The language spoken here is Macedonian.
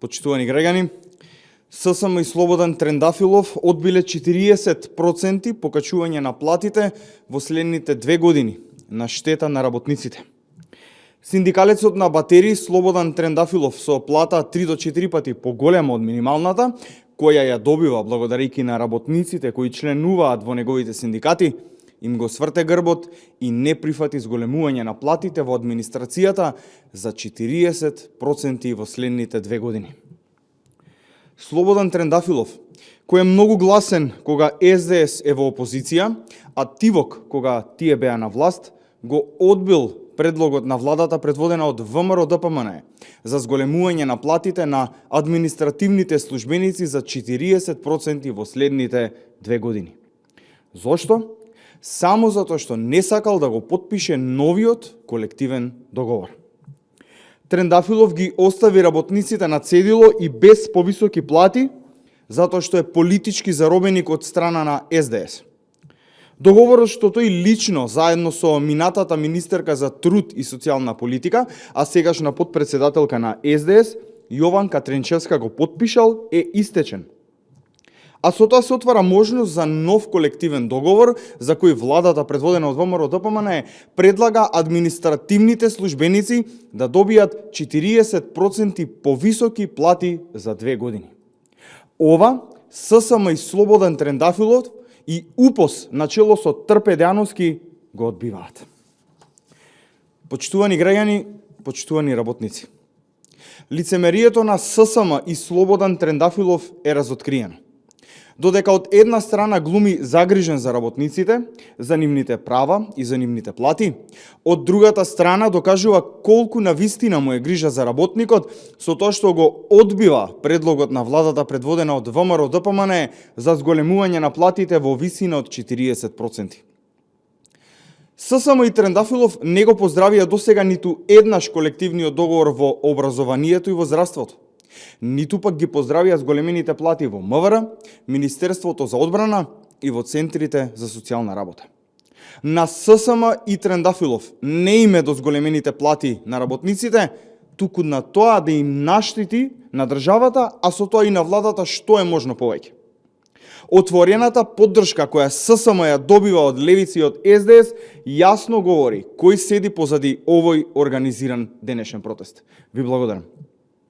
Почитувани граѓани, ССМ и Слободан Трендафилов одбиле 40% покачување на платите во следните 2 години на штета на работниците. Синдикалецот на батерии Слободан Трендафилов со плата 3 до 4 пати поголема од минималната, која ја добива благодарејќи на работниците кои членуваат во неговите синдикати, им го сврте грбот и не прифати зголемување на платите во администрацијата за 40% во следните 2 години. Слободан Трендафилов, кој е многу гласен кога СДС е во опозиција, а тивок кога тие беа на власт, го одбил предлогот на владата предводена од ВМРО ДПМН за зголемување на платите на административните службеници за 40% во следните 2 години. Зошто? Само затоа што не сакал да го потпише новиот колективен договор. Трендафилов ги остави работниците на цедило и без повисоки плати, затоа што е политички заробеник од страна на СДС. Договорот што тој лично, заедно со минатата министерка за труд и социјална политика, а сегашна подпредседателка на СДС, Јованка Тренчевска го потпишал, е истечен. А со тоа се отвара можност за нов колективен договор, за кој владата, предводена од ВМРО ДПМН, предлага административните службеници да добијат 40% повисоки плати за 2 години. Ова ССМ и Слободан Трендафилов и УПОС начело со Трпе Дејановски го одбиваат. Почитувани граѓани, почитувани работници, лицемерието на ССМ и Слободан Трендафилов е разоткриено. Додека од една страна глуми загрижен за работниците, за нивните права и за нивните плати, од другата страна докажува колку навистина му е грижа за работникот со тоа што го одбива предлогот на владата предводена од ВМРО ДПМН за зголемување на платите во висина од 40%. ССМ и Трендафилов не го поздравија досега ниту еднаш колективниот договор во образованието и во здравството. Ниту пак ги поздравија зголемените плати во МВР, Министерството за одбрана и во центрите за социјална работа. На ССМ и Трендафилов не име до зголемените плати на работниците, туку на тоа да им наштити на државата, а со тоа и на владата што е можно повеќе. Отворената поддршка која ССМ ја добива од левици и од СДС јасно говори кој седи позади овој организиран денешен протест. Ви благодарам.